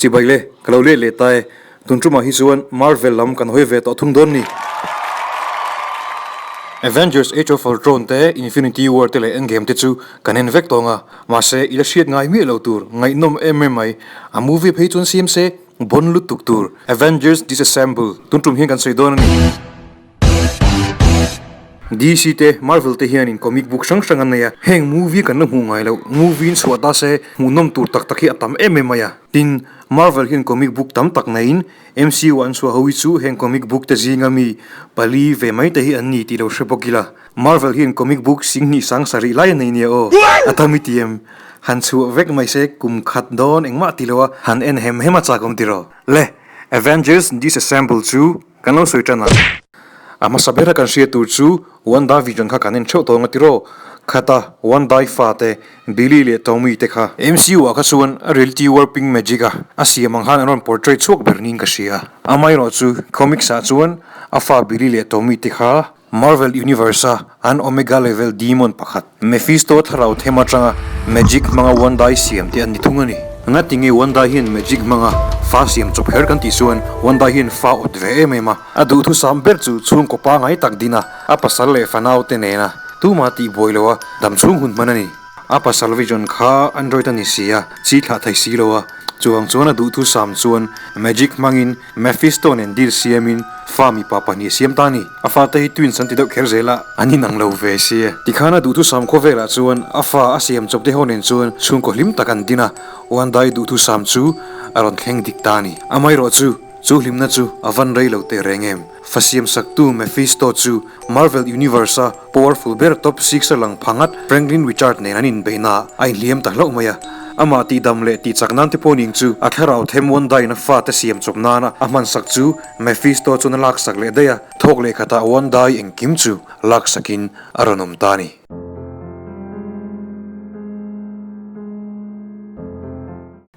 Chibai le, ka lo let leh ta e. Tun tumah hi chuan Marvel lam kan hawi ve tawh thung dawn ni. Avengers Age of Ultron te, Infinity War te leh Endgame te chu kan en vek tawng a, mahse i la hriat ngai miah lo tur, ngaihnawm em em mai. A movie phei chuan siam se, bon lutuk tur. Avengers Disassemble tun tum hian kan sawi dawn a ni. DC te, Marvel te hianin comic book hrang hrang an nei a, heng movie kan la hmuh ngai loh, movie in chhuah ta se hmuhnawm tur tak tak hi a tam em em mai a. Tin, Marvel hian comic book tam tak neiin MCU an chhuah ho hi chu heng comic book te zinga mi pali ve mai te hi an ni tih lo hre bawk ila. Marvel hian comic book singhnih sang sarih lai a nei nia aw. A tam i ti em? Han chhuah vek mai se kum khat dawn engmah ti lo a, han en hem hem a chak awm tiraw? Le, Avengers Disassemble chu Kan lo sawi tan a. A hmasa bera kan hriat tur chu Wanda Vision kha kan en theuh tawng a tiraw? Khata Wandai fate Billy leh Tommy te kha. MCU ah kha chuan a reality warping magic a a siam ang khan an rawn portray chhuak ber niin ka hria. Amaherawh chu comics ah chuan a fa Billy leh Tommy te kha Marvel Universe a an Omega level demon pakhat, Mephisto thlarau them atanga magic hmanga Wanda-i siam te an ni thung a ni. Ngati nge Wanda hian magic hmanga fa siam chawp her kan tih chuan Wanda hian fa awt ve em em a, a duhthusam ber chu chhungkaw pangai tak din a, a pasal leh fanau te nena tumah tih buai loha dam chhung hun hman a ni. A pasal Vision kha Android a ni si a, chi thlah thei si lo a, chuvang chuan a duhthusam chuan magic hmangin Mephisto nen deal siamin fa mipa pahnih siam ta a ni. A fate hi twins an ti deuh kher zel a, an inang lo ve sia. Tikhan a duhthusam khawvelah chuan a fa a siam chawp te ho nen chuan chhungkaw hlim tak an din a, Wandai duhthusam chu a rawn thleng dik ta a ni. Amaherawh chu, chu hlimna chu a van rei lo teh reng em? Fa siam saktu Mephisto chu Marvel Universe-a powerful ber top six-a lang pha ngat Franklin Richard nen an inbeihna a inhliam ta hlauh mai a. Amah tihdam leh tihchak nan te pawh ning chu a thlarau them Wanda-in a fate siam chawp nana a hmansak chu Mephisto chuan a laksak leh daih a, thawk leh khatah Wanda-i engkim chu laksakin a rawn awm ta a ni.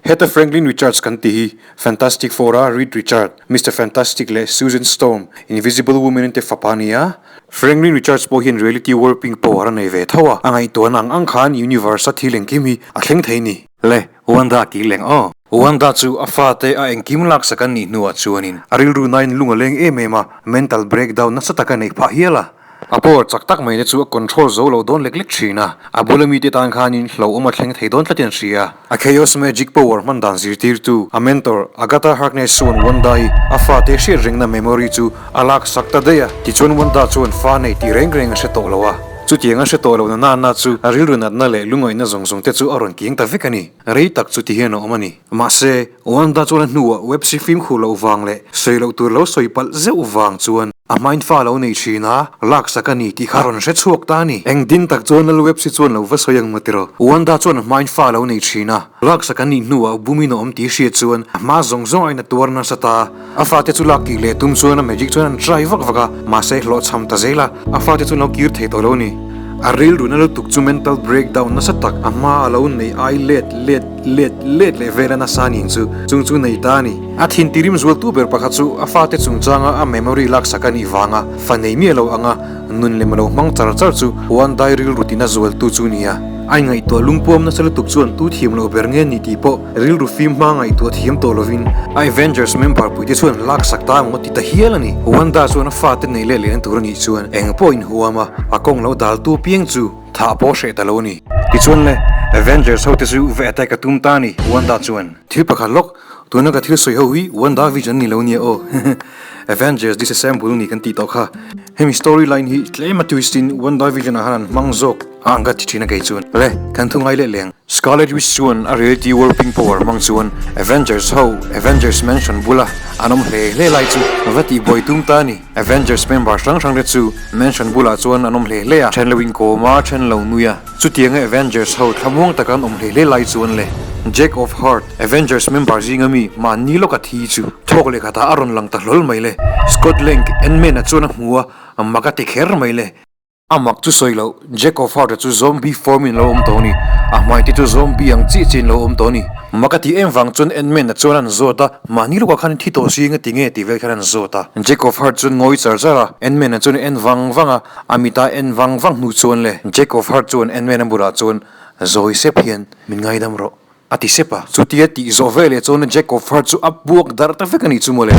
Heta Franklin Richards kan tih hi Fantastic Four-a Reed Richard, Mister Fantastic leh Susan Storm, Invisible Woman te fapa a ni a. Franklin Richards pawh hian reality warping power a nei ve tho a, a ngaihtuahna ang ang khan universe-a thil engkim hi a thleng thei ni. Le, Wanda tih leng aw. Wanda chu a fate a engkim laksak an nih hnuah chuanin a rilru nain lung a leng em em a, mental breakdown nasa tak a neih phah hial a. A power chak tak mai te chu a control zo lo dawn lek lek thin a, a bula mite tan khanin hlauhawm a thleng thei dawn tlatin an hria. A Chaos Magic power hman dan zirtirtu, a mentor, Agatha Harkness chuan Wanda-i a fate hriat rengna memory chu a lak sak ta daih a, tichuan Wanda chuan fa nei tih reng reng a hre tawh lo a. Chutiang a hre tawh lo na nana chu a rilru natna leh lungaihna zawng zawng te chu a rawn kiang ta vek a ni. Rei tak chu ti hian a awm a ni. Mahse, Wanda chuan a hnuah web-si fimkhur loh vang leh sawi loh tur lo sawi palh zeuh vang chuan a hmain fa lo nei thin a, laksak a ni tih kha rawn hre chhuak ta a ni. Eng din tak chuan Lal web-si chuan lo va sawi ang maw tiraw? Wanda chuan a hmain fa lo nei thin a, laksak a nih hnuah bumin a awm tih hriat chuan a hma zawng zawng aiin a tuar nasa ta. A fate chu lak tih leh tum chuan a magic chuan an try vak vak a, mahse hlawhchham ta zel a, a fate chu an lo kir thei tawh lo a ni. A rilruna lutuk chu mental breakdown nasa tak a hma a lo nei ai let let let let leh vel a nasa ning chu chung chu nei ta a ni. A thin tirim zualtu ber pakhat chu a fate chungchanga a memory laksak a nih vanga fa nei miah lo anga nun lem a lo hmang char char chu One Dai rilru tina zualtu chu ni a. A ingaihtuah lungpuam nasa lutuk chuan tu thiam loh ber nge ni tih pawh rilru fim hma ngaihtuah thiam tawh lovin a Avengers member puite chuan laksak ta emaw ti ta hial a ni. Wanda chuan a fate nei leh lehna tur a nih chuan eng pawh inhuam a, a kawng lo daltu piang chu thah pawh hreh ta lo a ni. Tichuan le, Avengers hote chu va attack a tum ta a ni, Wanda chuan. Thil pakhat lawk, tuna ka thil sawi ho hi Wanda Vision ni lo nia aw. Avengers Disassemble ni kan tih tawh kha. Hemi story line hi tlem a twist in Wanda Vision ah khan an hmang zawk a ang ka ti thin a kei chuan. Le, kan thu ngai leh leng. Scarlet Witch chuan a reality warping power hmang chuan Avengers ho Avengers Mansion bula an awm hle hle lai chu va tih buai tum ta a ni. Avengers member hrang hrang te chu Mansion bulah chuan an awm hle hle a, then lo inkawm a, then lo nui a. Chutianga Avengers ho thlamuang taka an awm hle hle lai chuan le Jack of Heart, Avengers member zinga mi mahni lawka thi chu thawk leh khatah a rawn lang ta hlawl mai le. Scott Lang, Ant-Man-a chuan a hmu a, mak a ti kher mai le. A mak chu sawi loh, Jack of Heart-a chu zombie form-in lo awm tawh a ni. A hmai te chu zombie ang chiah chiahin lo awm tawh a ni. Mak a ti em vang chuan Ant-Man-a chuan an zawt a, mahni lawkah khan thi tawh si engati nge tih vel khan an zawt a. Jack of Heart chuan ngawi char char a, Ant-Man-a chuan en vang vang a, A mita en vang vang hnu chuan le Jack of Heart chuan Ant-Man a bulah chuan zawi sep hian min ngaidam rawh. A ti sep a. Chutia tih zawh veleh chuan Jack of Hearts chu a puak darh ta vek a nih chu mawle.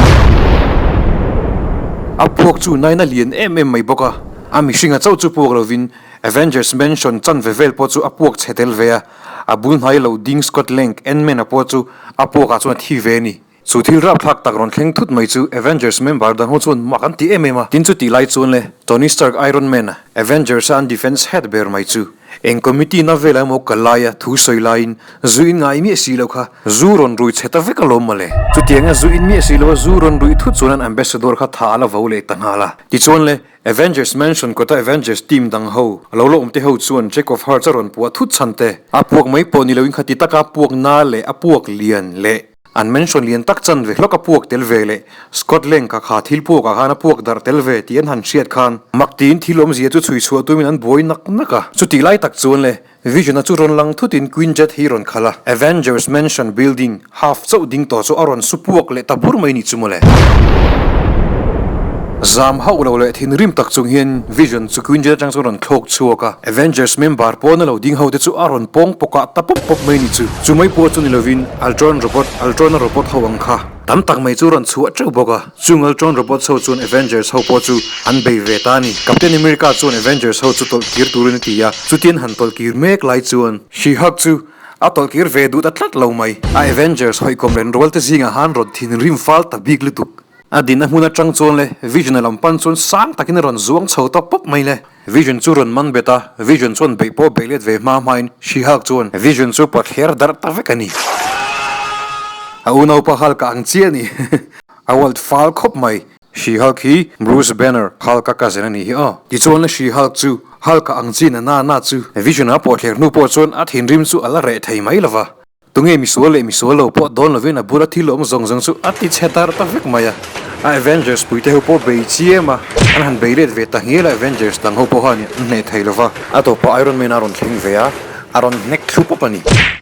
A puak chu nain a lian em em mai bawk a. A mihringa chauh chu puak lovin Avengers Mansion chanve vel pawh chu a puak chhe tel ve a. A bul hnai lo ding Scott Lang, Ant-Man-a pawh chu a puakah chuan a thi ve a ni. Chu thil rapthlak tak rawn thleng thut mai chu Avengers member dang ho chuan mak an ti em em a. Tin chu tih lai chuan le Tony Stark Iron Man a Avengers a an defense head ber mai chu eng committee na velah emaw kal laia thu sawi laiin zu in ngai miah si lo kha zu rawn rui chhe ta vek alawm mawle. Chutianga zu in miah si loa zu rawn rui thut chuan an ambassador kha tha a la vo leh ta nghal a. Tichuan le Avengers Mansion kawta Avengers team dang ho lo la awm te ho chuan Jack of Hearts a rawn puah thut chhan te a puak mai pawh ni loin khati taka puak na leh a puak lian leh An mansion lian tak chan ve hlawk a puak tel ve leh Scott Lang kha kha thil puakah khan a puak darh tel ve tih an han hriat khan mak tiin thil awmzia chu chhui chhuah tumin an buai nak nak a. Chutih lai tak chuan le Vision-a chu rawn lang thutin Quinjet hi rawn khalh a, Avengers Mansion building half chauh ding tawh chu a rawn su puak leh ta bur mai ni chu mawle. Zam hauh lo leh thinrim tak chung hian Vision chu Quinjet atang chuan rawn thlawk chhuak a, Avengers member pawn a lo ding ho te chu a rawn pawng pawkah ta pawp pawp mai ni chu. Chu mai pawh chu ni lovin Ultron robot, Ultron-a robot ho ang kha tam tak mai chu rawn chhuah teuh bawk a. Chung Ultron robots ho chuan Avengers ho pawh chu an bei ve ta a ni. Captain America chuan Avengers ho chu tawlh kir turin a ti a, chutian han tawlh kir mek lai chuan She-Hulk chu a tawlh kir ve duh ta tlat lo mai. A Avengers hawihkawm ren rual te zingah han rawn thinrim fal ta bik lutuk. A dinna hmun atang chuan le Vision-a lam pan chuan sang takin a rawn zuang chho ta pawp mai le. Vision chu rawn man bet a, Vision chuan beih pawh beih let ve hma hmain She-Hulk chuan Vision chu pawt thler darh ta vek a ni. A unaupa Hulk a ang chiah a ni. A world fal khawp mai. She-Hulk hi Bruce Banner, Hulk-a cousin a nih hi aw. Tichuan le She-Hulk chu Hulk-a ang chin a na na chu Vision-a pawh thler hnu pawh chuan a thinrim chu a la reh thei mai lova. Tunge misual leh misual lo pawh dawn lovin a bula thil awm zawng zawng chu a ti chhe tar ta vek mai a. A Avengers puite ho pawh bei chiam a, an han bei let ve ta ngial a Avengers dang ho pawh khan an hneh thei lova. A tawpah Iron Man a rawn thleng ve a, a rawn hnek thlu pawp a ni.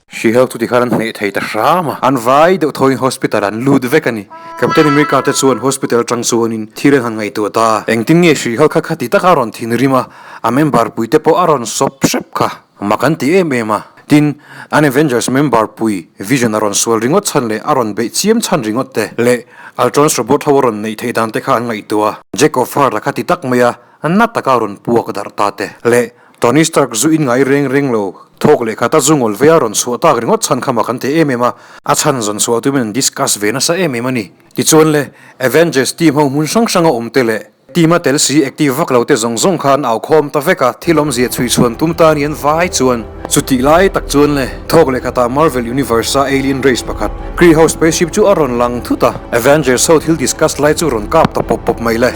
She-Hulk chu tikhan an hneh thei ta hram a, an vai deuh thawin hospital an lut vek a ni. Captain America te chuan hospital atang chuanin thil an han ngaihtuah ta a, engtin nge She-Hulk kha khati taka a rawn thinrim a, a member puite pawh a rawn sawp hrep kha. Mak an ti em em a, tin, an Avengers member pui Vision a rawn sual ringawt chhan leh a rawn beih chiam chhan ringawt te leh Ultron's robot ho a rawn neih theih dan te kha an ngaihtuah a. Jack of Heart a kha ti tak mai a, na taka a rawn puak darh ta te leh Tony Stark zu in ngai reng reng lo thawk leh khat a zu ngawl vei a rawn chhuah tak ringawt chhan kha mak an ti em em a, a chhan zawn chhuah tumin an discuss ve nasa em em a ni. Tichuan le, Avengers team ho hmun hrang hranga awm te leh Team a tel si active vak lo te zawng zawng kha an au khawm ta vek a, thil awmzia chhui chhuan tum ta ni an vai chuan. Chutih lai tak chuan le, thawk leh khatah Marvel Universe a alien race pakhat, Kree ho spaceship chu a rawn lang thut a, Avengers ho thil discuss lai chu rawn kap ta pawp pawp mai le.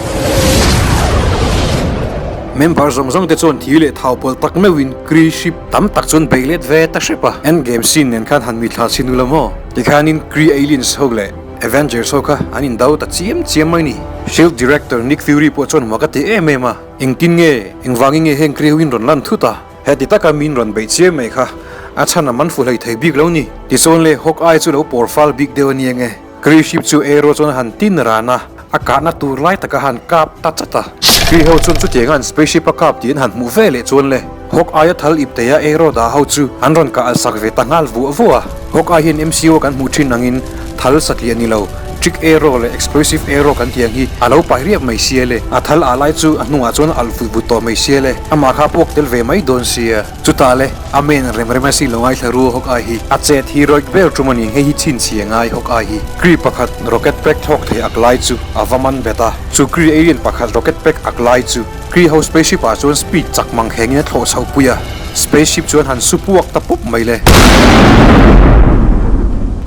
Member zawng zawng te chuan thi leh thau pawlh tak meuhin Kree ship tam tak chuan bei let ve ta hrep a, Endgame scene nen khan han mithla chhin ula maw? Tikhanin Kree aliens ho leh Avengers ho kha an indo ta chiam chiam mai ni. Shield Director Nick Fury pawh chuan mak a ti em em a, Engtin nge, engvangin nge heng Kree ho in rawn lan thut a? Heti taka min rawn beih chiam mai kha a chhan a man fu hlei thei bik lo ni. Tichuan le Hawkeye chu lo pawr fal bik deuh a ni ang e. Kree ship chu Arrow chuan a han tin ran a, a kahna tur lai taka han kap ta chat a. Kree ho chuan chutianga an spaceship a kap tih an han hmuh ve leh chuan le Hawkeye a thal ip thei a Arrow dah ho chu an rawn kah alh sak ve ta nghal vuah vuah a. Hawkeye hian MCU a kan hmuh thin angin thal satliah ni lo, trick arrow leh explosive arrow kan tih ang hi a lo pai riak mai sia le. A thal ah lai chu a hnungah chuan a alh vut vut tawh mai sia le. Amah kha puak tel ve mai dawn sia. Chutah le a main rem rem a si lo ngaithla ru Hawkeye hi. A chet heroic ber tum a ni hei hi chhinchhi a ngai Hawkeye hi. Kree pakhat rocket pack thlawk thei ak lai chu a va man bet a. Chu Kree alien pakhat rocket pack ak lai chu Kree ho spaceship ah chuan speed chak mang khengin a thlawh chhoh pui a, spaceship chuan han su puak ta pup mai le.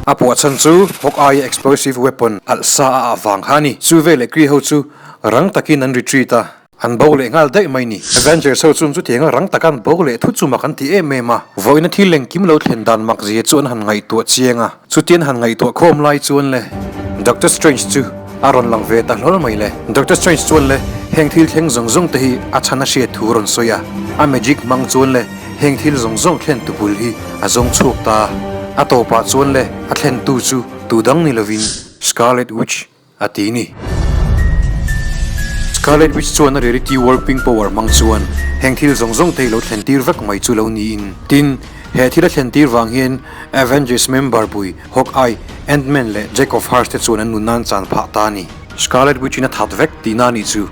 A puah chhan chu Hawkeye explosive weapon alh sa a ah vang kha a ni. Chu veleh Kree ho chu rang takin an retreat a, an bo leh nghal daih mai ni. Avengers ho chuan chutianga rang taka an bo leh thut chu mak an ti em em a, vawiina thil engkim lo thlen dan mak zia chu an han ngaihtuah chiang a. Chutian han ngaihtuah khawm lai chuan le Doctor Strange chu a rawn lang ve ta hlawl mai le. Doctor Strange chuan le heng thil thleng zawng zawng te hi a chhan a hriat thu a rawn sawi a. A magic hmang chuan le heng thil zawng zawng thlen tu bul hi a zawng chhuak ta a. A tawpah chuan le a thlen tu chu tu dang ni lovin Scarlet Witch a ti ni. Scarlet Witch chuan a reality warping power hmang chuan heng thil zawng zawng te hi lo thlen tir vek mai chu lo niin. Tin. He thil a thlen tir vang hian Avengers member pui Hawkeye, Ant-Man leh Jack of Hearts te chuan an nun nan chan phah ta a ni. Scarlet Witch in a that vek tihna a nih chu.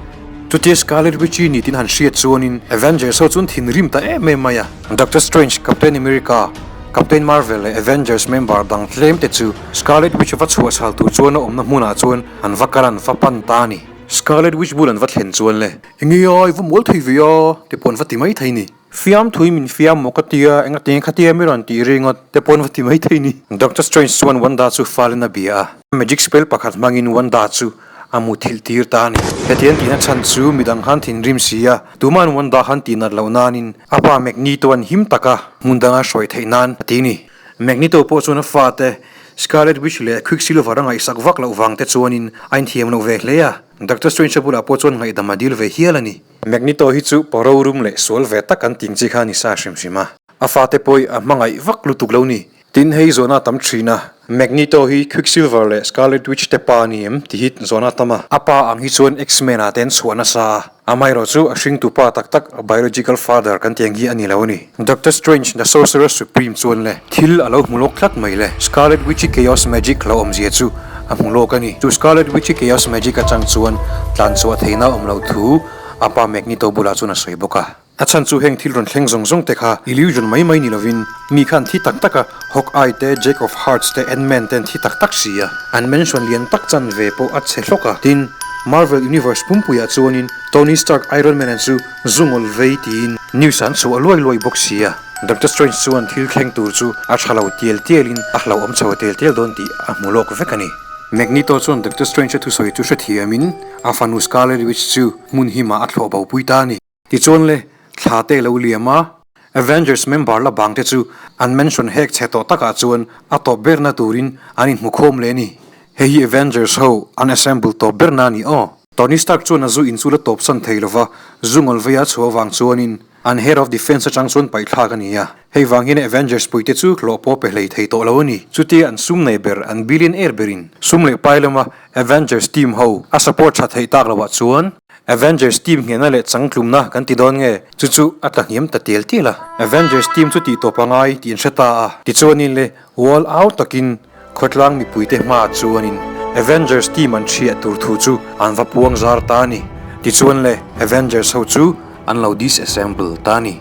Chutia Scarlet Witch i ni tin han hriat chuanin Avengers ho chuan thinrim ta em em mai a. Doctor Strange, Captain America, Captain Marvel leh Avengers member dang tlem te chu Scarlet Witch va chhuahchhal tur chuan a awmna hmunah chuan an va kal an va pan ta a ni. Scarlet Witch bul an va thlen chuan le, Enge a, i va mual thei ve a, ti pawh an va ti mai thei ni. Fiamthui min fiam maw ka tia, enga tinge khatia mi rawn tih ringawt te pawh an va ti mai thei ni. Doctor Strange chuan Wanda chu falin a bia a, magic spell pakhat hmangin Wanda chu a muthilh tir ta a ni. Hetiang tihna chhan chu midang khan thinrim si a, tuma'n Wanda khan tihnat loh nanin a pa Magneto-a'n him taka hmun danga hruai theih nan a ti ni. Magneto pawh chuan a fate Scarlet Witch leh Quicksilver a ngaihsak vak loh vang te chuanin a inthiam loh ve hle a, Doctor Strange-a bulah pawh chuan ngaihdam a dil ve hial a ni. Magneto hi chu pawro rum leh sual ve tak an ting chi kha a ni sa hrim hrim a. A fate pawh a hmangaih vak lutuk lo ni. Tin, hei zawhna a tam thin a. Magneto hi Quicksilver leh Scarlet Witch te pa a ni em tih hi zawhna a tam a. A pa ang hi chuan X-Men ah te an chhuah nasa a. Amaherawh chu a hringtu pa tak tak, biological father kan tih ang hi a ni lo a ni. Doctor Strange, the Sorcerer Supreme chuan le thil a lo hmu lawk tlat mai le. Scarlet Witch i Chaos Magic lo awmzia chu a hmu lawk a ni. Chu Scarlet Witch i Chaos Magic atang chuan tlan chhuah theihna awm loh thu a pa Magneto bulah chuan a sawi bawk a. A chhan chu heng thil rawn thleng zawng zawng te kha illusion mai mai ni lovin mi khan thi tak tak a, Hawkeye te, Jack of Hearts te, Ant-Man te an thi tak tak si a. An mansion lian tak chanve pawh a chhe hlawk a. Tin, Marvel Universe pumpuiah chuanin Tony Stark Iron Man-a chu zu ngawl vei tiin news an chhuah luai luai bawk si a. Doctor Strange chuan thil thleng tur chu a tha lo tial tialin a hlauhawm chho tial tial dawn tih a hmu lawk vek a ni. Magneto chuan Doctor Strange-a thusawi chu hrethiamin a fanu Scarlet Witch chu hmun himah a thlawh bo pui ta a ni. Tichuan le, thla te lo liam a, Avengers member la bang te chu an mansion hek chhe tawh takah chuan a tawp berna turin an inhmukhawm leh a ni. Hei hi Avengers ho an assemble tawp berna a ni aw. Tony Stark chuan a zu in chu la tawp san thei lova, zu ngawlveia a chhuah avang chuanin an Head of Defence atang chuan paihthlak a ni a. Hei vang hian Avengers puite chu hlawh pawh pe hlei thei tawh lo a ni. Chutia an sum nei ber, an billionaire berin sum leh pai lama Avengers team ho a support tha theih tak loah chuan Avengers team nghehna leh changtlumna kan ti dawn nge? Chu chu a tla hniam ta tial tial a. Avengers team chu tih tawp a ngai tih an hre ta a. Tichuanin le wall au takin khawtlang mipuite hmaah chuanin Avengers team an chhiah tur thu chu an va puang zar ta a ni. Tichuan le Avengers ho chu an lo disassemble ta a ni.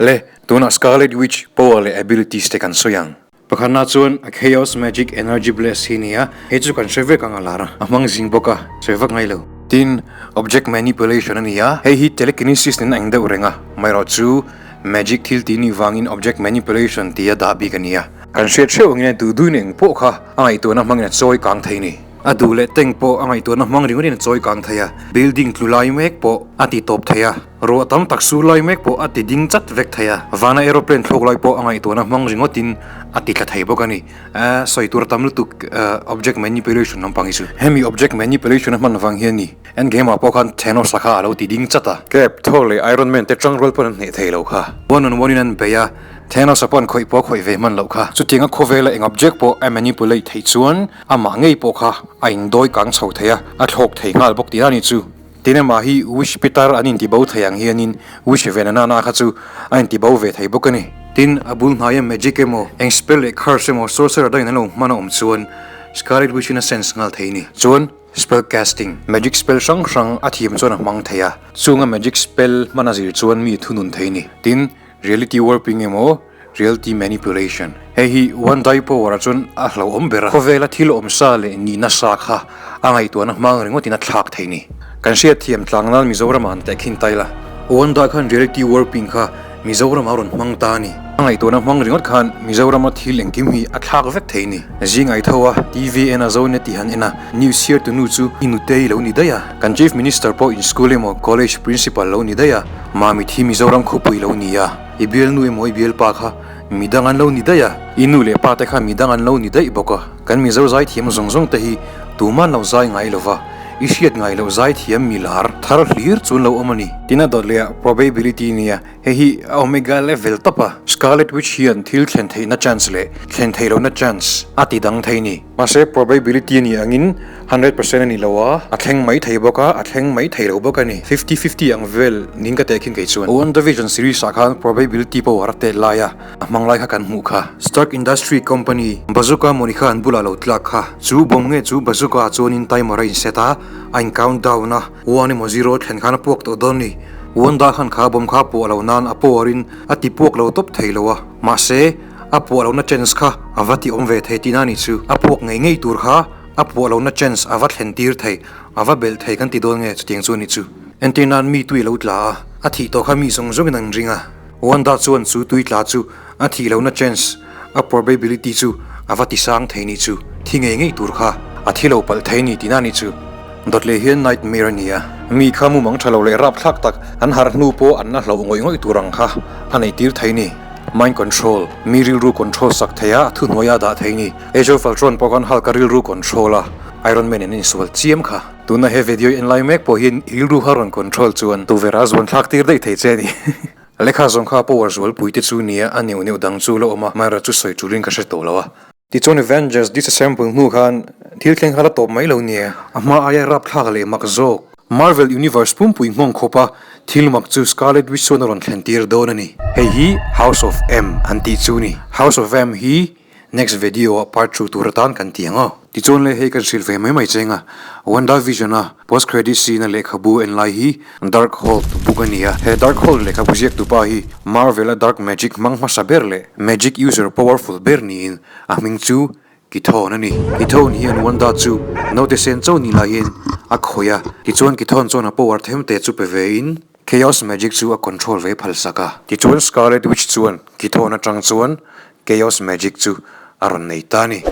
Le, tunah Scarlet Witch power leh abilities te kan sawi ang. Pakhatna chuan a Chaos Magic Energy Blast hi nia, hei chu kan hre vek ang a lar a, a hmang zing bawk a, sawi vak ngai lo. Tin, Object Manipulation a ni a, hei hi Telekinesis nen a eng deuh reng a, amaherawh chu Magic thil tih nih vangin Object Manipulation tia dah bik a ni a. Kan hriat hreuh angin a duh duhin eng pawh kha a ngaihtuahna hmangin a chawi kang thei ni. A duh leh tank pawh a ngaihtuahna hmang ringawtin a chawi kang thei a, building tlu lai mek pawh a ti tawp thei a. Ruah tam tak sur lai mek pawh a ti ding chat vek thei a, vana aeroplane thlawk lai pawh a ngaihtuahna hmang ringawtin a ti tla thei bawk a ni. Ahh sawi tur a tam lutuk object manipulation lampang hi chu. Hemi object manipulation a hman vang hian ni Endgame ah pawh khan Thanos a kha a lo ti ding chat a. Cap, Thor leh Iron Man te tang rual pawn an hneh thei lo kha. One on one in an bei a, Thanos a pawn khawih pawh a khawih ve hman loh kha. Chutianga khawvela eng object pawh a manipulate theih chuan amah ngei pawh kha a indawi kang chho thei a, a thlawk thei nghal bawk tihna a ni chu. Tin amah hi Wish Pitar an intibo thei ang hianin Wish ve na nana kha chu a intibo ve thei bawk a ni. Tin, a bul hnaia magic emaw, eng spell leh curse emaw sorcerer dangin an lo hman a awm chuan Scarlet Witch in a sense nghal thei a ni. Chuan spell casting, magic spell hrang hrang a thiam chuan a hmang thei a, chunga magic spell hman a zir chuan mi thunun thei a ni. Tin, reality warping emaw, reality manipulation, hei hi one die power ah chuan a hlauhawm ber a, khawvela thil awm sa leh nihna sa kha a ngaihtuahna hmang ringawtin a thlak thei ni. Kan hriatthiam tlang nan Mizoram ah han tehkhin ta ila, one die khan reality warping kha Mizoram ah a rawn hmang ta a ni. A ngaihtuahna hmang ringawt khan Mizoram a thil engkim hi a thlak vek thei ni. Zing ai tho a, TV en a zo net tih han en a, news chhiar tu nu chu i nutei lo ni daih a, kan Chief Minister pawh in school emaw college principal lo ni daih a, Mami thi Mizoram khawpui lo ni a. I bialnu emaw i bialpa kha midang an lo ni daih a, i nu leh pa te kha midang an lo ni daih bawk a. Kan Mizo zai thiam zawng zawng te hi tuman lo zai ngai lo va, I hriat ngai loh zaithiam mi lar thar hlir chu an lo awm a ni. Tin a dawt leh ah probability nia hei hi a omega level tawp a. Scarlet Witch hian thil thlen theihna chance leh thlen theih lohna chance a ti dang thei ni. Mahse probability a nih angin 100% a ni lo a, a thleng mai thei bawk a, a thleng mai thei lo bawk a ni. Fifty fifty ang vel ning ka teh khin kei chuan. WandaVision series ah khan probability power a tet lai a, a hmang lai kha kan hmuh kha. Stark Industry Company bazooka mawni kha an bulah lo tlak kha. Chu bomb nge chu bazooka ah chuanin timer a inset a, a in count down a, one emaw zero thlen khan a puak tawh dawn ni. Wanda khan kha bomb kha a puah lo nan a power in a ti puak lo tawp thei lo a, mahse a puah lohna chance kha a va ti awm ve thei tihna a ni chu. A puak ngei ngei tur kha a puah lohna chance a va thlen tir thei, a va belh thei kan ti dawn nge chutiang chu a ni chu. Entir nan mi tui a lo tla a, a thih tawh kha mi zawng zawngin an ring a. Wanda chuan chu tui tla chu a thih lohna chance, a probability chu a va ti sang thei ni chu. Thi ngei ngei tur kha a thi lo palh thei ni tihna a ni chu. Dawt leh hian nightmare a ni a, mi kha mumang tha lo leh rapthlak tak an harh hnu pawh an la hlauh ngawih ngawih tur ang kha a neih tir thei ni. Mind control, mi rilru control sak thei a, thuhnuaia dah thei ni. Age of Ultron pawh khan Hulk-a rilru control a, Iron Man in a insual chiam kha. Tuna he video i en lai mek pawh hian i rilru kha rawn control chuan tuverah a zuan thlak tir daih thei che a ni. Lehkha zawng kha power zualpui te chu nia a neuh neuh dang chu la awm a, amaherawhchu chu sawi tulin ka hre tawh lo a. Tichuan Avengers disassemble hnu khan thil thleng kha la tawp mai lo nia. A hma aia rapthlak leh mak zawk. Marvel Universe pumpui nghawng khawpa thil mak chu Scarlet Witch chuan a rawn thlen tir dawn a ni. Hei hi House of M an tih chu ni. House of M hi next video ah part 2 tur atan kan ti ang aw. Tichuan le hei kan hrilh ve mai mai cheng a, WandaVision a post credit scene a lehkhabu en lai hi Darkhold book a ni a. He Darkhold lehkhabu ziaktu pa hi Marvel a dark magic hmang hmasa ber leh magic user powerful ber niin a hming chu Chthon a ni. Chthon hian Wanda chu naute sen chauh ni laiin a khawih a, tichuan Chthon chuan a power themte chu pe vein Chaos Magic chu a control ve phal sak a. Tichuan Scarlet Witch chuan Chthon atang chuan Chaos Magic chu a rawn nei ta a ni.